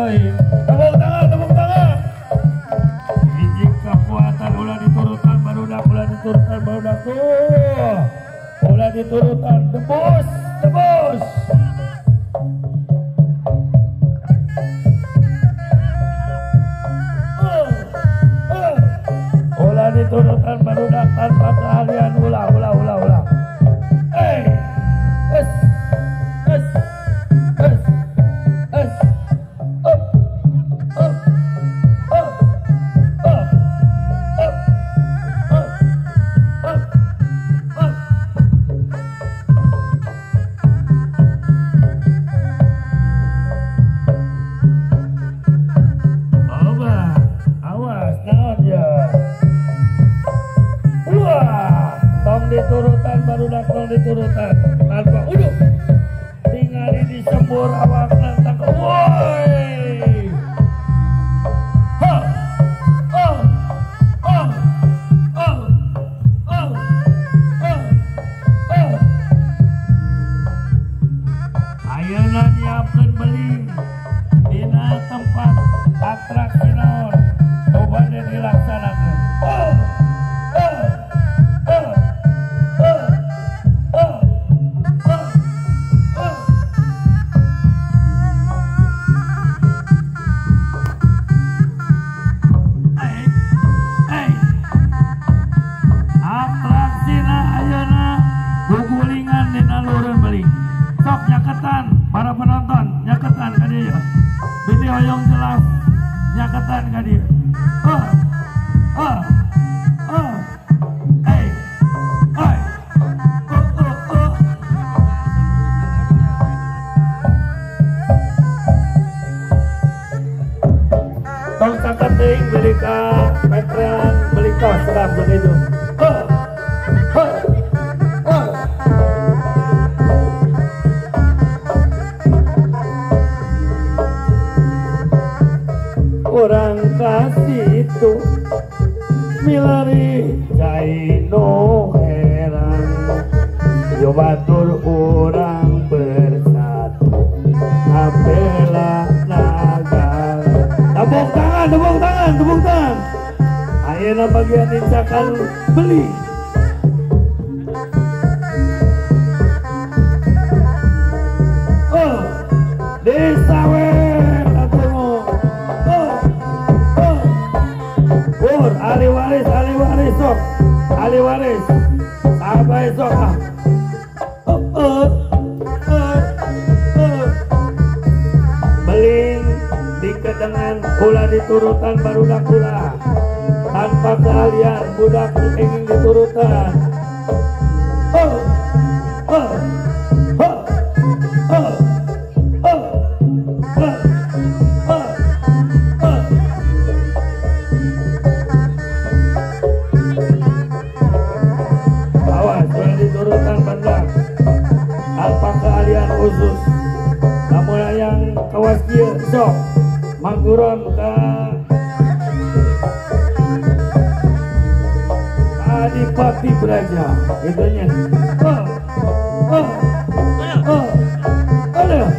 teuing. Tepuk tangan, tepuk tangan. Hiji kekuatan ulah diturutan barudak, ulah diturutan barudak tuh. Ulah diturutan, tebus, tebus. Ulah diturutan barudak tanpa keahlian, ulah, ulah, ulah, ulah. Es, es, es, es, up, up, up, up, up, up, up, up. Awas, awas, naon ya. Wah, tong diturutan barudak, tong diturutan tanpa uduh. Tingali disembur awak nantang, woi. Ha, oh, oh, oh, oh, oh, oh. Ayeuna nyiapkeun beling dina tempat atraksi naon nu bade dilaksanakeun. Oh, oh, oh, oh, oh, oh, oh. Hey, hey. Atraksina ayeuna gugulingan dina lureun beling. Sok nyaketan para penonton, nyaketan ka dieu. Bini hoyong jelas nyaketan ka dieu. Oh, oh, oh. Hey, hey. Oh, oh, oh. Tong caket teuing beli ka meteran, beli kos serap begitu. Oh, oh, oh. Orang kasih itu milari cai nu herang, yo batur urang bersatu ngabela nagara. Tepuk tangan, tepuk tangan, tepuk tangan. Ayeuna bagian incakan beli. Oh, disawer atuh. Oh, oh. Pur, ahli waris sok. Ahli waris. Sampai sok ah. Oh, oh, oh, oh. Beling dikedengan ulah diturutan barudak ulah. Tanpa keahlian budak ingin diturutan. Oh, oh, oh, oh, oh, oh, oh, oh. Awas, ulah diturutan barudak. Tanpa keahlian khusus. Lamun yang kawas kieu sok mangguron ka Adipati Braja, gitunya. Oh, oh, oh, aduh.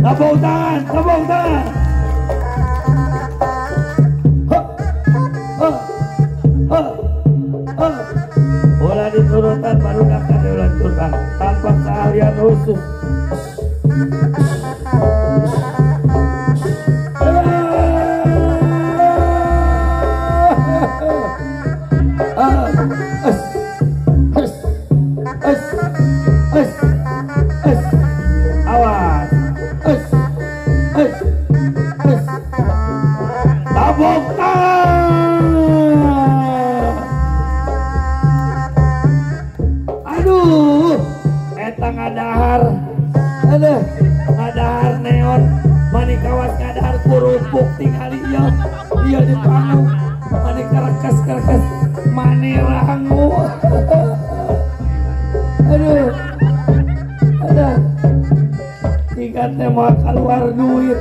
Tepuk tangan, tepuk tangan. Ulah diturutan barudak kade ulah diturutan tanpa keahlian khusus. Es, es, es, es. Awas. Es, es, es. Tepuk tangan. Aduh, eta ngadahar. Aduh, ngadahar neon, mani kawas ngadahar kerupuk tingali ieu. Ieu di panggung, mani kerekes-kerekes, mani rangu. Aduh. Aduh. Siga teh moal kaluar duit.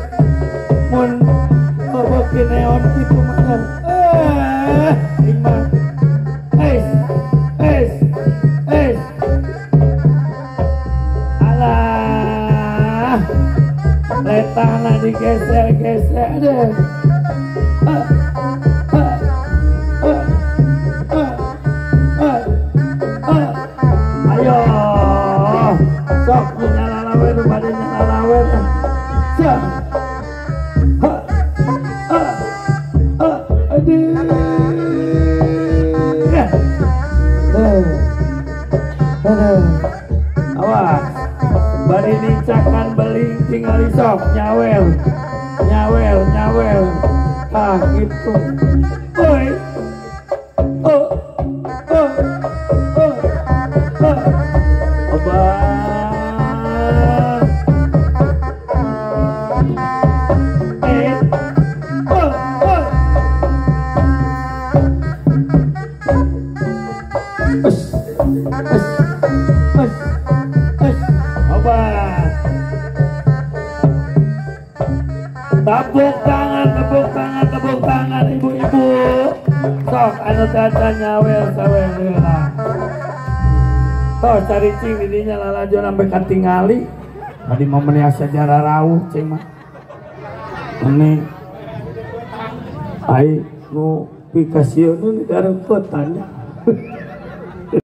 Mun beuki neon kitu mah. Aing mah. Es es es. Alah. Letahna digeser-geser deh. Ayo. Sok nyalalawer bade nyalalawer. Sok. Aduh. Awas. Bari nincakan beling tinggal sok nyawel. Nyawel, nyawel. Ah gitu. Oi. Oh. Oh. Oh. Oh. Obat. Oh. Oh. Us. Us. Us. Us. Obat. Tepuk tangan, tepuk tangan, tepuk tangan ibu-ibu. Sok anu tata nyawel sawel heula. Toh cari cing di dinya lalajo sampai katingali. Tadi mau meni asa jararauh cing mah. Ini ai nu pikasieun nu didareupeut tanya.